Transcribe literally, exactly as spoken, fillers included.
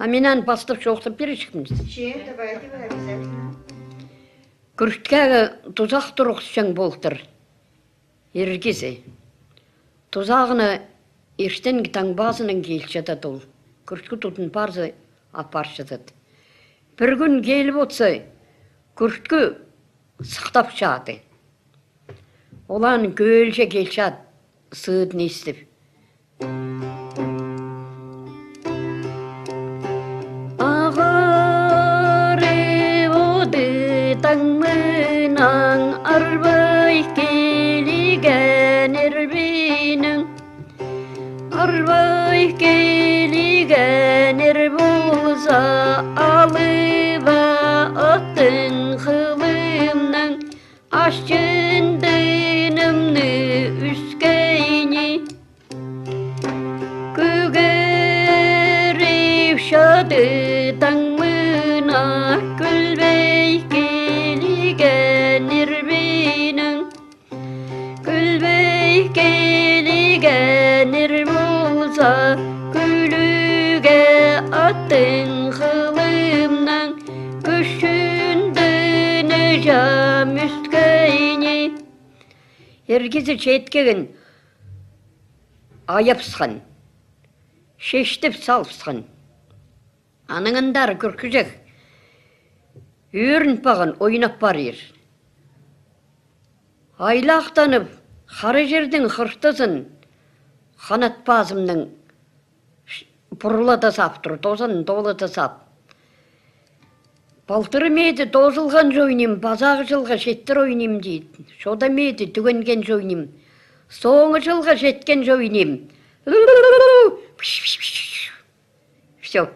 А мин аны пастап чоохтап пирҷікпін. Че, давай, давай, обязательно. Кӱрткеге тузах турғысчаң полтыр ир кізі. Тузағына иртенгі таң пазынаң килчетеді ол. Кӱрткі тудын парза, апарчадады. Пір кӱн киліп одырза, кӱрткі сыхтапчады. Ол аны кӧлҷе килчет, сыыдын истіп. Ағырып одыр таң мынаң арбай килген ирбинің. Арбай килген ир полза, алып аттың хылымнаң ас чындынымны ӱскейні. Кӧгеріп чатыр таң мына кӱлбей килген ирбинің. Кӱлбей килген ир полза, кӱлӱге аттың хылымнаң кӱс чындыны чам ӱскейні. Ир кізі читкегін айапсхан, шештіп салыпсхан. Анаң андар кӱркӱҷек ӧрін паған ойнап парир. Айлахтанып, хара чирдің хыртызын ханат пазымнаң ш-, пурулада сап тур, тозан толада сап. Палтырым иді тоозылған чойным, пазағы чылға читтір ойным, тиді. Шодам иді тӱгенген чойным, соңғы чылға читкен чойным. Всё.